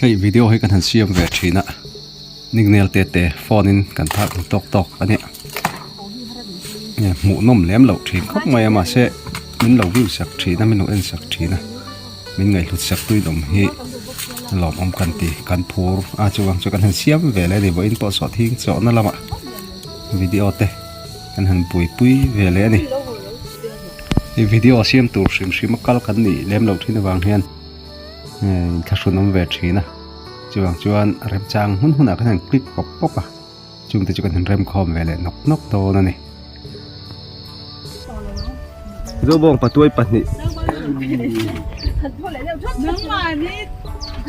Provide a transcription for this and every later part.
Hei video hi kan han siam ve thin a, nicknail te te phone in kan thak ang tawk tawk a nia. Hmuh nawm lem loh thin khawp mai a mahse min lo view sak thin a min lo en sak thin a min ngaihhlut sak tuin awm hi lawmawm kan ti kan phur a chuvang chu kan han siam ve leh a ni vawiin pawh sawh thing chawhna lamah video te kan han buaipui ve leh a ni. Hei video siam tur hrim hrim a kal kan nih lem loh thin avang hian inthlahrun awm ve thin a chuvang chuan remchang hun hunah kan han click pawp pawp a. Chungte chu kan han remkhawm ve leh nawk nawk dawn a ni. Zobawng patuai pahnih.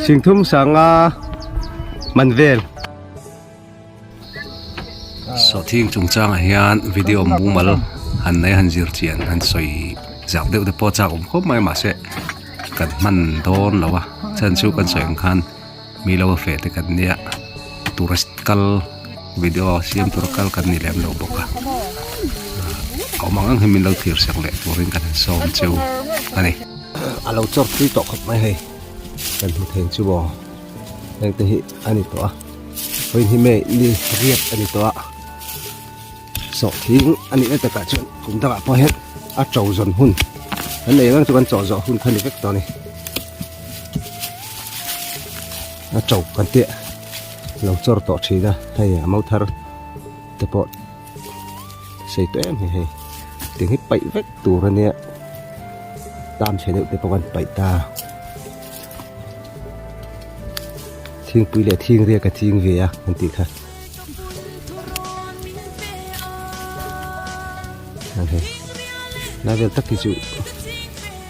Singthum sanga man vel. Sawhthing chungchangah hian video mumal han nei han zir chian han sawi zau deuh te pawh a chak awm khawp mai mahse kan hman dawn lo a chhan chu kan sawi ang khan. Mi lo a feh te kan nia tourist kal video siam tur kal kan ni lem lo bawk a a awm ang ang hi min lo thlir sak leh turin kan han sawm cheu a ni. A lo chawr tui tawh khawp mai hei kan hmu thei chu maw heng te hi a ni tawh a vawiin hi May ni riat a ni tawh a sawhthing a nih na takah chuan kum dangah pawh hian a to zawn hun kan nei reng chu kan chawh zawh hun kha a ni vek tawh a ni. A to kan tih lo chawr tawh thin a hei a mau thar te pawh sei tawh em hi hei tiang hi paih vek tur a nia tam chhe deuh te pawh kan paih ta thingpui leh thingriak a ching ve a an tih kha hei lai vel tak hi chu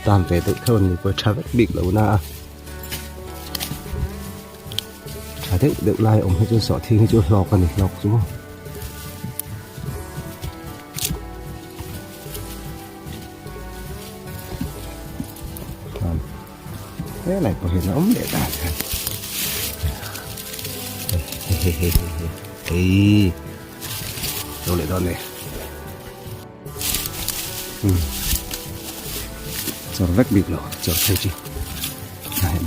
Tan ve deuh theuh an ni pawh tha vek bik lo na a tha deuh deuh lai awm hi chu sawhthing hi chu hlawk a ni hlawk chu maw helai pawh hian a awm leh dan hian hei hei hei hei hei lo leh dawn e. Chawr vek bik lo chawr phei chu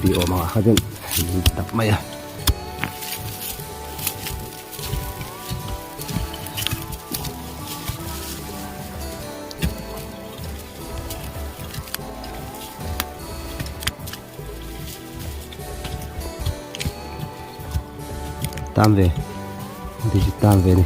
bi awm ang ah kha chuan tap mai a. Tam ve digital ve ni.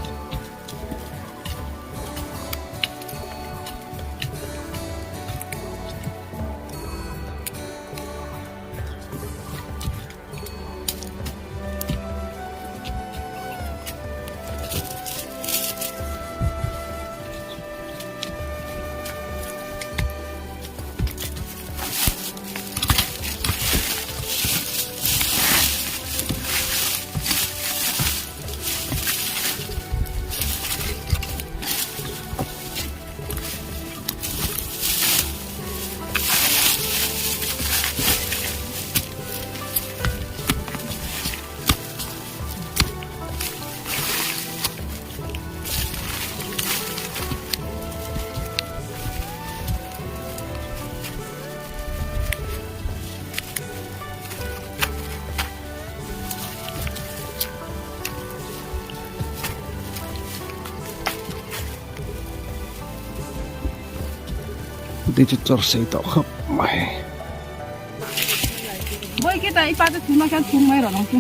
Ti chu chawr sei tawh khawp mai. Boy kita ipa te thuma khan thum mai rawh chu.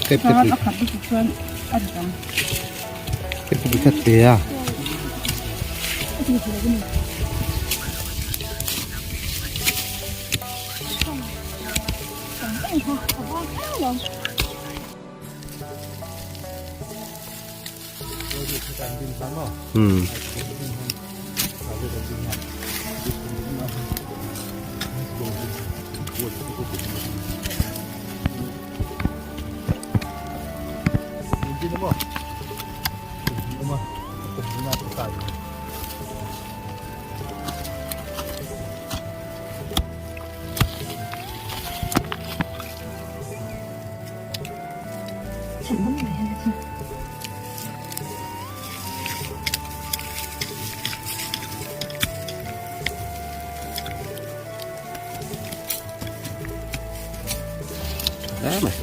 Kep te pui. A khat chu chuan a ri tam. Kep te pui khat te a. Hmm. mai.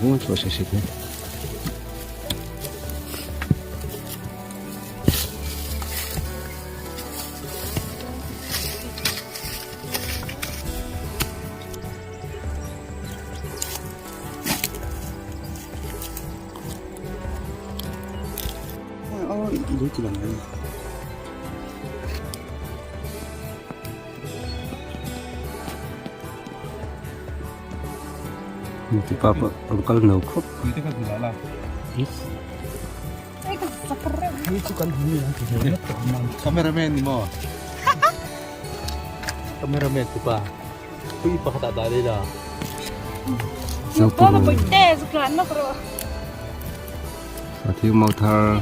Vung a chhuah se se te. Tipa pawh rawn kal no khawp. Cameraman ni maw? Cameraman tipa. Pui pakhat ah dah leh la. Thil mau thar.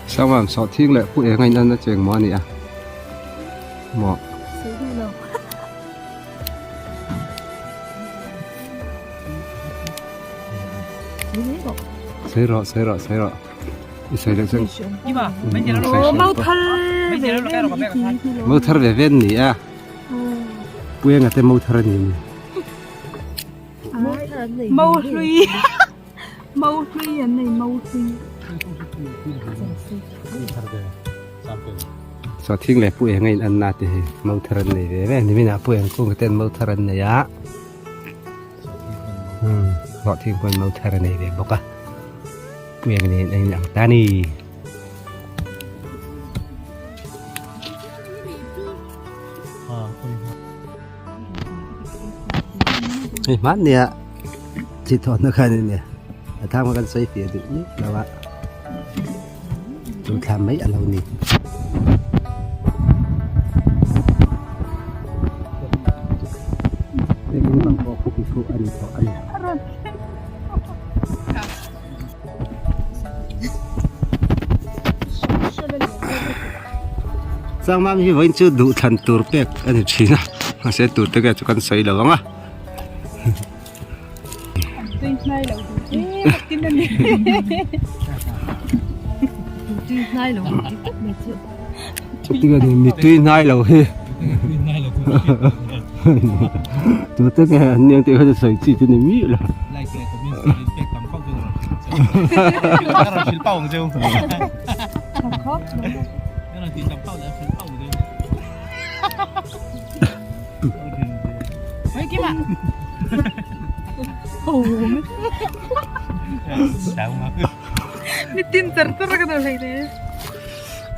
Sangvam sawhthing leh pu eng a in an a cheng maw a ni a maw. Sawi rawh sawi rawh sawi rawh i sawi leh chuan mau thar ve ve an ni a pu enga te mau thar a ni Mau hlui mau hlui an nei mau hlui. Sawhthing leh pu eng a in an na te hi mau thar an nei ve ve nimin ah pu eng kung ten mau thar an nei a sawhthing pawn mau thar a nei ve bawk a pu eng nen a in ang ta a ni. Hei hmannia chi thawhna khan a nia a thang kan sawi fiah duh miah lo a chu thla mai a lo ni. Hei in bang pawh khu khi a ni tawh a ni. Changmam hi vawiin chu duh thlan tur pek a ni thin a mahse tur te chu kan sawi lo ang a. Mitui hnai lo hi tu te nge an niang tih kha chu sawi chi chu ni miah lo.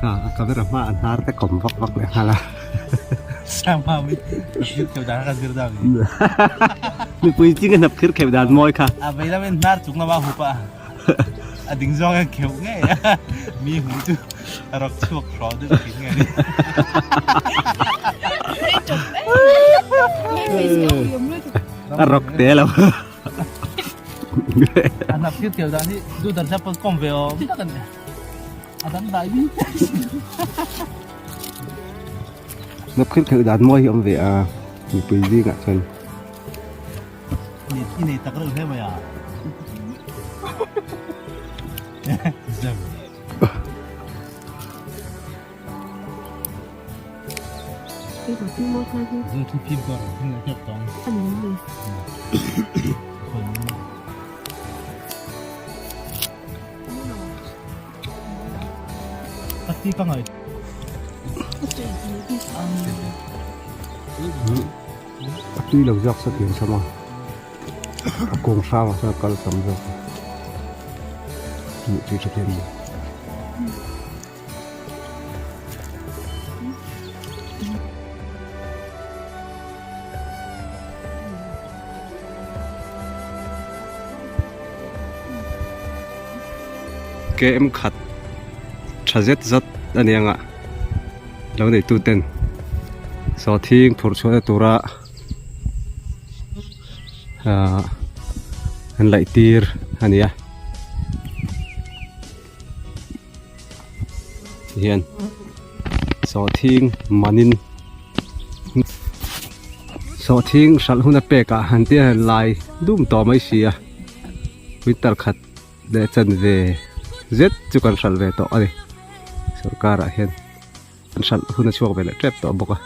A camera hma a hnar te kawm vak vak leh nghal a. Mipui ching a hnap khir kheuh dan mawi kha. A vei lam in hnar chung lama hup a a ding zawng hian kheuh ngei a mi hmu chu a rawk chhuak hraw deuh thin nge ni. A rawk te lo. A hnap khir kheuh dan hi du dar chapal kawm ve awm tak a ni. A dang dai bik. Hnap khir kheuh dan mawi hi awm ve a mipui zingah chuan. I nei tak reuh hle mai a. Zem. A tui lo zawk sa tiang chham a a kawng hrang ah chuan a kal tam zawk a hmuh tui tha thei a ni. Km khat tha zet zet a ni ang a lo neitu ten sawhthing phurh chhuahna tura ahh an laih tir a ni a. Tihian. Sawhthing manin sawhthing hralh hun a pek ah han tia han lai dum tawh mai si a winter khat leh chanve zet chu kan hralh ve tawh a ni sorkar ah hian an hralh hun a chhuak ve leh tep tawh bawk a.